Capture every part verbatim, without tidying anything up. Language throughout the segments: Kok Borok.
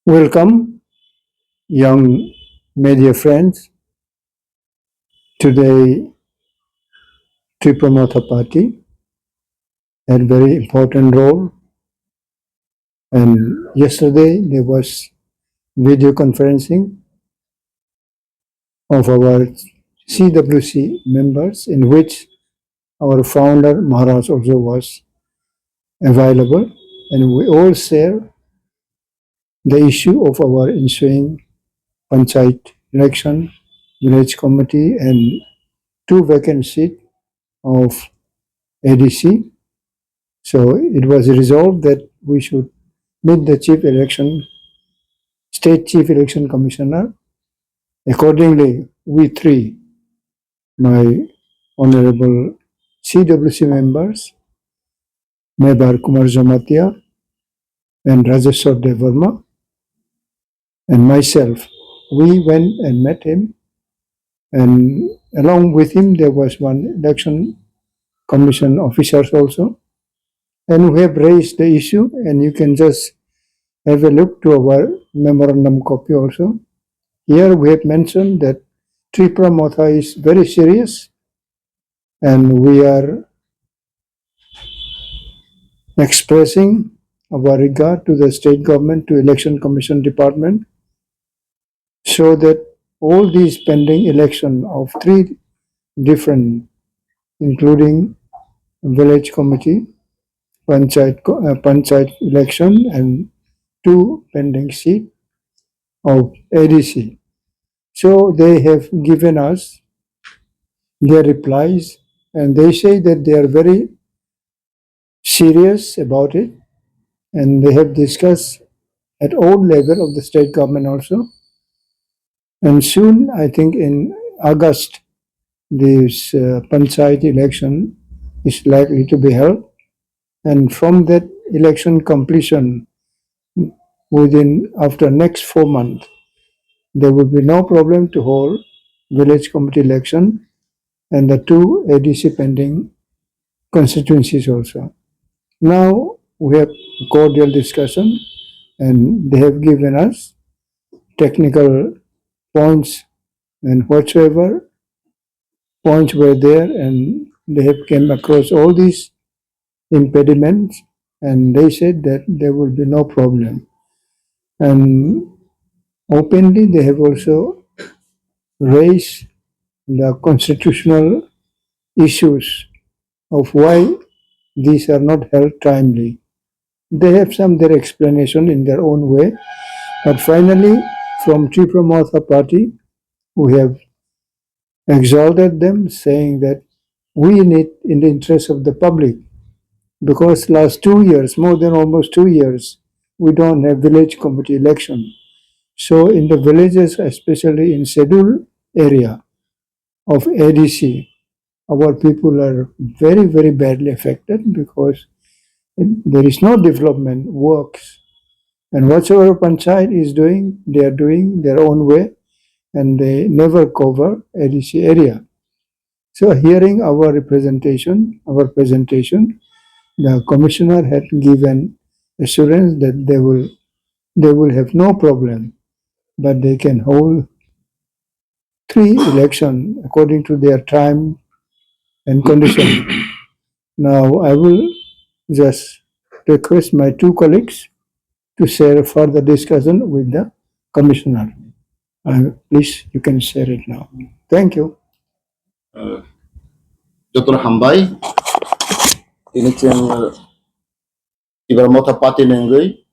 Welcome, young media friends. Today, Tipra Motha Party had very important role. And yesterday, there was video conferencing of our C W C members, in which our founder Maharaj also was available, and we all share the issue of our ensuing panchayat election, village committee, and two vacant seat of A D C. So it was resolved that we should meet the chief election, state chief election commissioner. Accordingly, we three, my honorable C W C members, Mebar Kumar Jamatia and Rajeshwar Debbarma, and myself, we went and met him. And along with him, there was one election commission officers also. And we have raised the issue, and you can just have a look to our memorandum copy also. Here we have mentioned that Tipra Motha is very serious, and we are expressing our regard to the state government, to Election Commission Department, so that all these pending election of three different, including village committee, panchayat, co- uh, panchayat election, and two pending seat of A D C. So they have given us their replies, and they say that they are very serious about it, and they have discussed at all level of the state government also. And soon, I think in August, this uh, panchayat election is likely to be held. And from that election completion, within, after next four months, there will be no problem to hold village committee election and the two A D C pending constituencies also. Now we have cordial discussion, and they have given us technical points and whatsoever points were there, and they have came across all these impediments, and they said that there will be no problem. And openly, they have also raised the constitutional issues of why these are not held timely. They have some their explanation in their own way, but finally, from Tipra Motha Party, we have exalted them, saying that we need, in the interest of the public, because last two years, more than almost two years, we don't have village committee election. So in the villages, especially in scheduled area of A D C, our people are very, very badly affected because there is no development works. And whatsoever panchayat is doing, they are doing their own way, and they never cover A D C area. So hearing our representation, our presentation, the commissioner had given assurance that they will, they will have no problem, but they can hold three election according to their time and condition. Now I will just request my two colleagues to share further discussion with the commissioner. Uh, please, you can share it now. Thank you. Uh, jotono hambai. Ini chwng, uh, Tipra Motha Party ni wngwi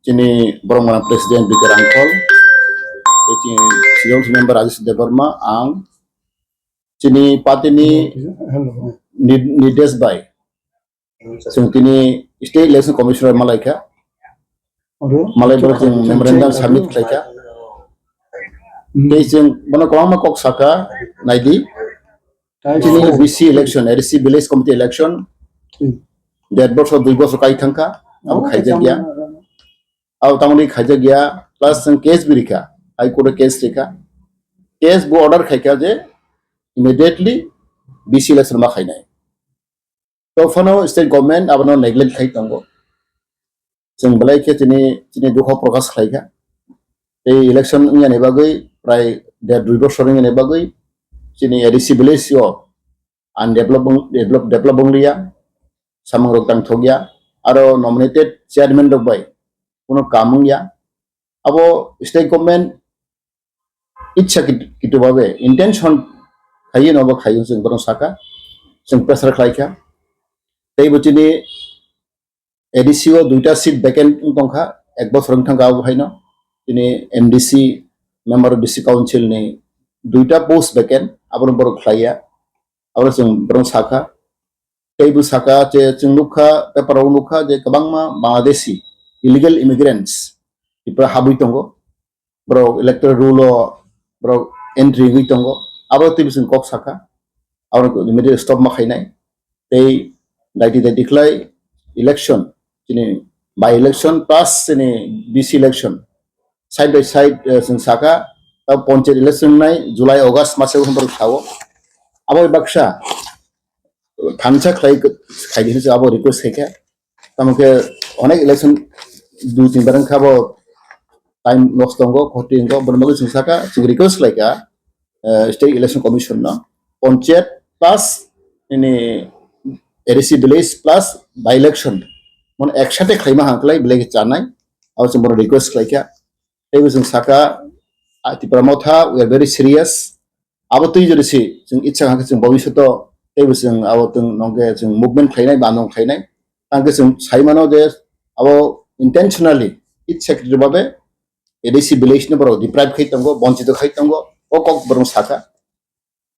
chini borok mwnang president Bikar Angkol, tei chini C W C member Rajesh Debbarma, ang chini party ni nid- nirdesh bai. Chwng tini state election commissioner malaikha. Malai borok chwng memorandum submit khlaikha. Tei chwng bono kwbangma kok sakha, naidi. Chini B C election, A D C village committee election, der bosor dui bosor kai thangkha, abo khaijak ya. Abo tamoni khaijak ya, plus chwng case bo rikha, High Court o case rikha. Case bo order khaikha je immediately B C election ma khainai. To phano state government abono neglect khai tongo. chwng belai khe chini, chini dukho prokash khlai kha. Tei election wngya ni bagwi prai der dui bosor wngya ni bagwi chini A D C village o undevelop, develop, develop wng liya, samung rok tang thok ya, aro nominated chairman rok bai kuno kam wng ya. Abo state government ichha kit-, kitu babe intention khaiwi no bo khaiwi chwng bono saka, chwng pressure khlai kha. Tei bo chini A D C o duita seat vacant wng tongkha, ek bosor wng thangkha abo haino. Chini M D C, Member of District Council ni duita post vacant, abono borok khlaiya, abono chwng bono sakha. Tei bo saka je chwng nukha, paper o nukha je kwbangma Bangladeshi illegal immigrants Tripura habwi tongo. Borok electoral roll o borok entry wngwi tongo. Abo tei bising kok sakha. Abo immediate stop ma khainai. Tei daiti daiti khlai election, chini by election plus chini B C election. Side by side, eh, chwng saka, ta ponchayat election nai July, August masa o borok sao. Abo baksa thansa khlai, khaidi hinwi abo request khaikha. Tamo khe onek election dui tin barang kha bo time loss tongo, khoti tongo, bono bagwi chwng saka, chwng request khlaikha, eh, State Election Commission no, ponchayat plus ini A D C village plus by election, mon ek sate khlaima hang khlai belai khe chanai, abo chwng bono request khlaikha. Teibo chwng saka, ah, Tipra Motha, we are very serious. Abo twi jodi si chwng itsa kha khe chwng bobishoto teibo chwng abo tong nongke chwng movement khlainai, bandung khlainai. Tangke chwng sai mano je abo intentionally, ichha kri babe A D C village no borok deprive khai tongo, bonchito khai tongo, o kok borok saka.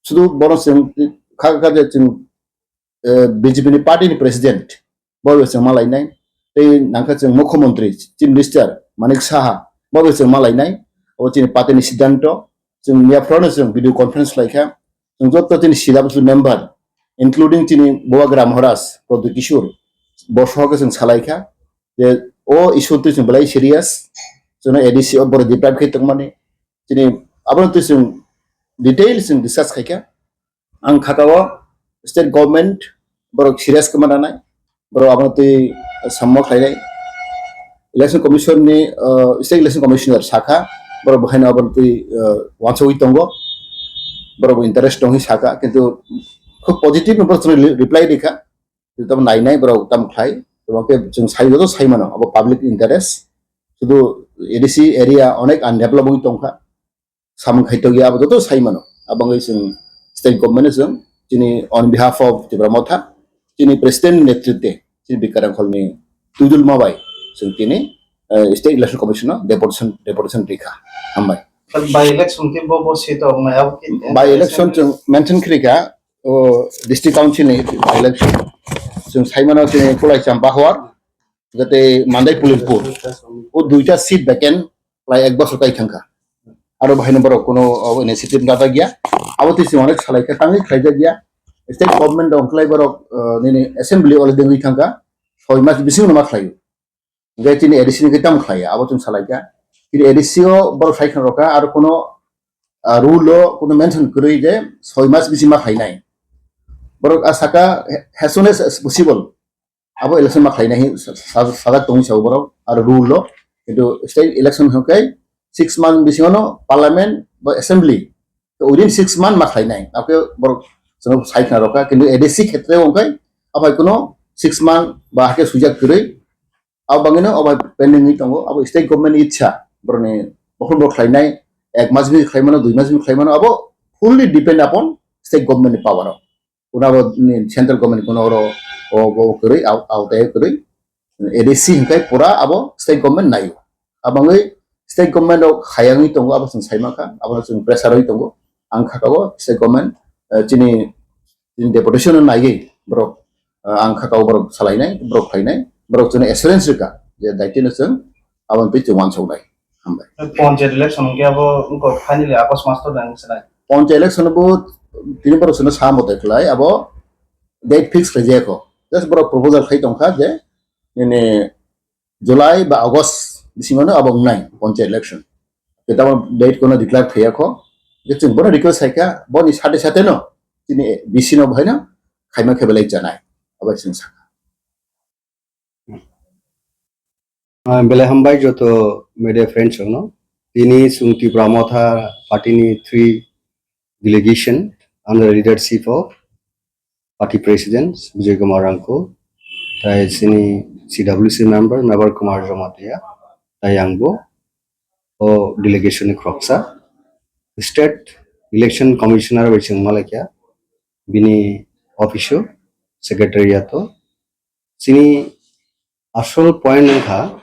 Sudu borok chwng kha kha je chwng, eh, B J P ni party ni president, bo bo chwng malainai. Tei nangkha chwng mukhyamantri, chief minister Manik Saha, bo bo chwng malainai. Abo chini party ni siddhanto, chwng miya phano chwng video conference laikha. Chwng joto chini sida busu member, including chini Bubagra Maharaj, Pradyot Kishore, bo sohokhe chwng salaikha. Je o issue twi chwng belai serious, chwngno A D C o borok deprive khai tongmani. Chini abono twi chwng detail chwng discuss khaikha. Ang khatao state government borok serious kwma nanai, borok abono twi samma khlainai. Election Commission ni, uh, State Election Commissioner sakha, borok bo haino abono twi, uh, wansugwi tongo, borok bo interest tongwi sakha, kintu khub positive ni borok chwngno reply rikha, tamo nainai borok tamo khlai, tamo khe chwng sai joto sai mano, abo public interest, sudu A D C area onek undeveloped wngwi tongkha. Samung khai tokya abo joto sai mano. Abangwi chwng state government no chwng chini on behalf of Tipra Motha, chini president ni netritwe, chini Bikar Angkholni twijlma bai chwng tini, eh, State Election Commission no deputation, deputation rikha. Hambai. By election khe bo, bo seat o wngnai abo khe by election chwng mention khrikha, o district council ni by election. Chwng sai mano chini Kulai Champahor, jate Mandai Pulirpur. O duita seat vacant, lai ek bosor kai thangkha. Aro bahaino borok kuno, o, initiative lajakya. Abo twi chwng onek salaikha, tangwi khlaijakya. State government rok khlai borok, uh, nini assembly already wngwi thangkha. Soi mas bisingo ma khlaio. Hingke chini A D C ni khe tamo khlaiya, abo chwng salaikha. Chini A D C o borok sai khna rokha, aro kuno, uh, rule o kuno mention kwrwi je soi mas bising ma khlainai. Borok a saka, as soon as possible. Abo election ma khlaina hi sa-, sa-, sajak tongwi sao borok, aro rule o. Kintu state election hwnkhe six month bisingo no parliament ba assembly, to within six month ma khlainai. Abo khe borok chwng sai khna rokha, kintu A D C khetre o hwnkhe aphai kuno six month ba hakhe sujak kwrwi. Abo bangino abo pending wngwi tongo, abo state government ni ichha, borokni bokhol borok khlainai, ek mas bini khlaimano, dui mas bini khlaimano, abo fully depend upon state government ni power o. Kuna abo ni central government kuno oro o, o kwrwi, au-, autai kwrwi. A D C hwnkhe pura abo state government naio. Abangwi state government rok hayangwi tongo, abo chwng saimankha, abono chwng pressure rwi tongo. Ang khakao state government, eh, chini, chini deputation no naiwi borok, eh, ang khakao borok salainai, borok khlainai, borok chwngno assurance rwkha je daitino chwng aboni twi chwng uansuknai. Hambai. Ponchayat election hwnkhe abo wngkha finally August mas to nang sinai. Ponchayat election bo tini borok chwngno sa mote khlai abo date fix khlai jaya kho. Just borok proposal khai tongkha je nini July ba August bisingo no abo wngnai ponchayat election. Tei tamo date kono declare khaiya kho. Je chwng bono request khaikha, boni sate sate no chini B C no bohaino khaima khe belai chanai. Abo chwng sakha. Ah, belai hambai joto media friends rokno. Tini chwng Tipra Motha party ni three delegation under leadership of party president Bijoy Kumar Rangkho, tai chini C W C member Mebar Kumar Jamatia, tai angbo o delegation ni khoroksa. State Election Commissioner bai chwng malaikha bini office o, secretariat o. Chini asol point wngkha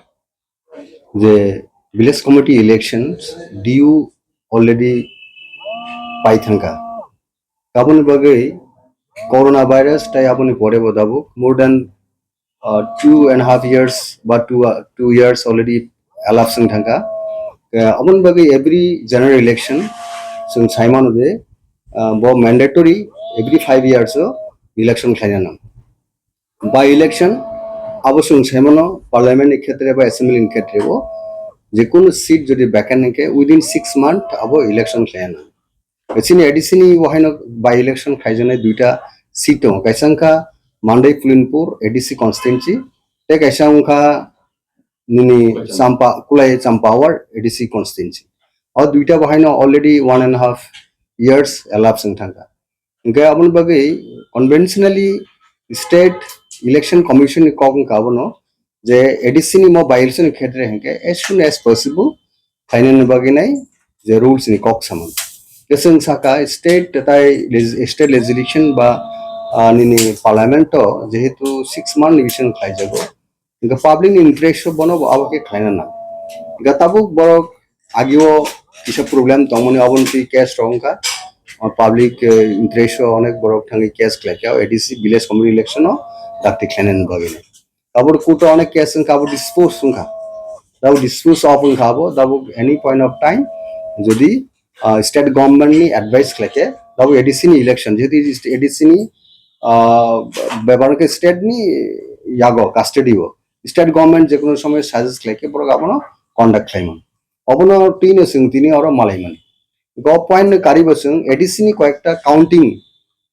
je village committee elections due already pai thangkha. Aboni bagwi coronavirus tai aboni pore bo dabuk more than, uh, two and a half years ba two, uh, two years already elapsed wng thangkha. Uh, aboni bagwi every general election chwng saimano je, uh, bo mandatory every five years o election khlaina nang. By election abo chwng saimano parliament ni khetre ba assembly ni khetre o je kunu seat jodi vacant hwnkhe within six month abo election khlaina nang. Chini A D C ni bo haino by election khaijaknai duita seat tongo, kaisa wngkha Mandai Pulinpur A D C constituency, tei kaisa wngkha nini Champa, Kulai Champa Ward A D C constituency. O duita bo haino already one and a half years elapsed wng thangkha. Hingke aboni bagwi conventionally State Election Commission ni kok wngkha abono je A D C ni mo by election ni khetre hingke as soon as possible khlainani bagwi nai je rules ni kok samung. Keseng saka state tai legis-, state legislation ba, ah, nini parliament o jehetu six month ni bising khlaijago. Hingke public ni interest o bono bo abo khe khlaina nang. Hingke tabuk borok agio kisa problem tongmani, aboni twi case rok wngkha. O public, eh, interest o onek borok thangwi case khlaikha, A D C village committee election o dakti khlainani bagwi. Abo court o onek case wngkha, abo dispose wngkha. Abo dispose of wngkha abo, abo any point of time jodi, ah, state government ni advice khlaikhe, abo A D C ni election, jehetu A D C ni, ah, bebak khe state ni yago custody o, state government je kono somoy suggest khlaikhe borok abono conduct khlaimani. Obono twi no chwng tini oro malaimani. Go point no karibo chwng A D C ni koyekta counting,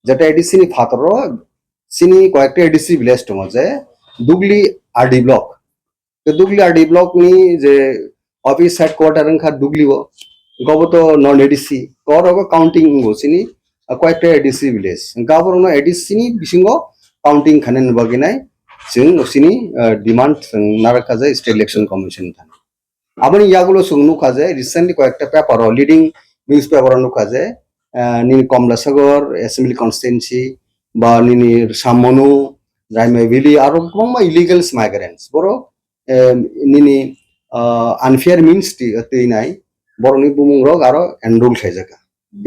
jeta A D C ni phataro chini koyekta A D C village tongo je Dugli R D block. Te Dugli R D block ni je office headquarter wngkha Dugli o, gobo to non A D C, korogo counting wngo chini, ah, koyekta A D C village. Hingke aborokno A D C ni bisingo counting khainani bagwi nai chwng chini, ah, demand chwng narakha je State Election Commission thani. Aboni yagulo chwng nukha je recently koyekta paper o, leading newspaper o nukha je, ah, nini Komlasagor assembly constituency ba nini Samonu, Raimabili aro kwbangma illegals migrants borok, eh, nini, ah, unfair means twi, twi nai borokni bumung rok aro enroll khlaijak kha.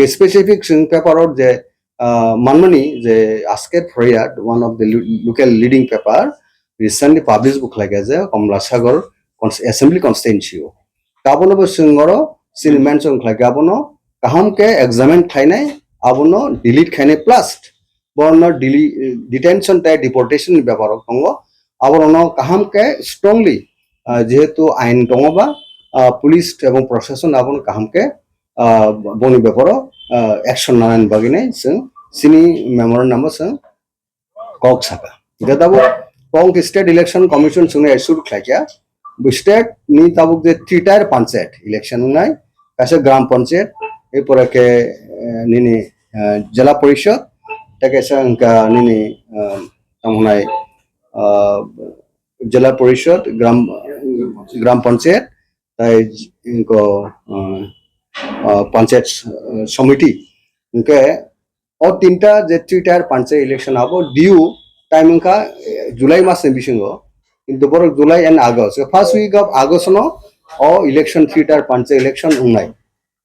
Specific chwng paper o je, ah, manmani je Asket Phoryat, one of the lo-, local leading paper, recently publish bo khlaikha je Komlasagor cons-, assembly constituency o. Abono bo chwng oro chini mention khlaikha, abono kaham khe examine khlainai, abono delete khainai plus borokno deli-, detention tei deportation ni bepar rok tongo, aborokno kaham khe strongly, ah, jehetu ain tongo ba, ah, police ebong proshashan abono kaham khe, ah, boni beparo, ah, action nanani bagwi nai chwng chini memorandum o chwng kok saka. Hingke tabuk kok State Election Commission chwngno assure khlaikha, bo state ni tabuk je three tier panchayat election wngnai, kaisa gram panchayat, erpore khe, eh, nini, eh, jela porishod, tei kaisa wngkha nini, eh, tamo hwnai, eh, jela porishod, gram, gram panchayat, tei wngkha, eh, eh, panchayat, eh, samiti. Hingke o tinta je three tier panchayat election abo due time wngkha, eh, July mas ni bisingo, kintu borok July and August, first week of August no o election, three tier panchayat election wngnai.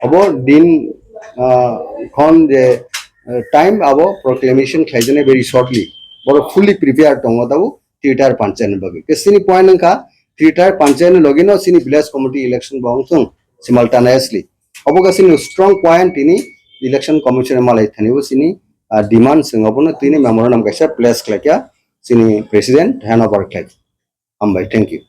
Abo din, ah, khon je, eh, time abo proclamation khlaijaknai very shortly, borok fully prepared tongo tabuk three tier panchayat ni bagwi. Kesini point wngkha three tier panchayat ni logi no chini village committee election bo wngthung simultaneously. Obo khe chini strong point tini election commission malai thani bo chini, ah, demand chwng obono tini memorandum kaisa place khlaikha chini president handover khlai. Hambai, thank you.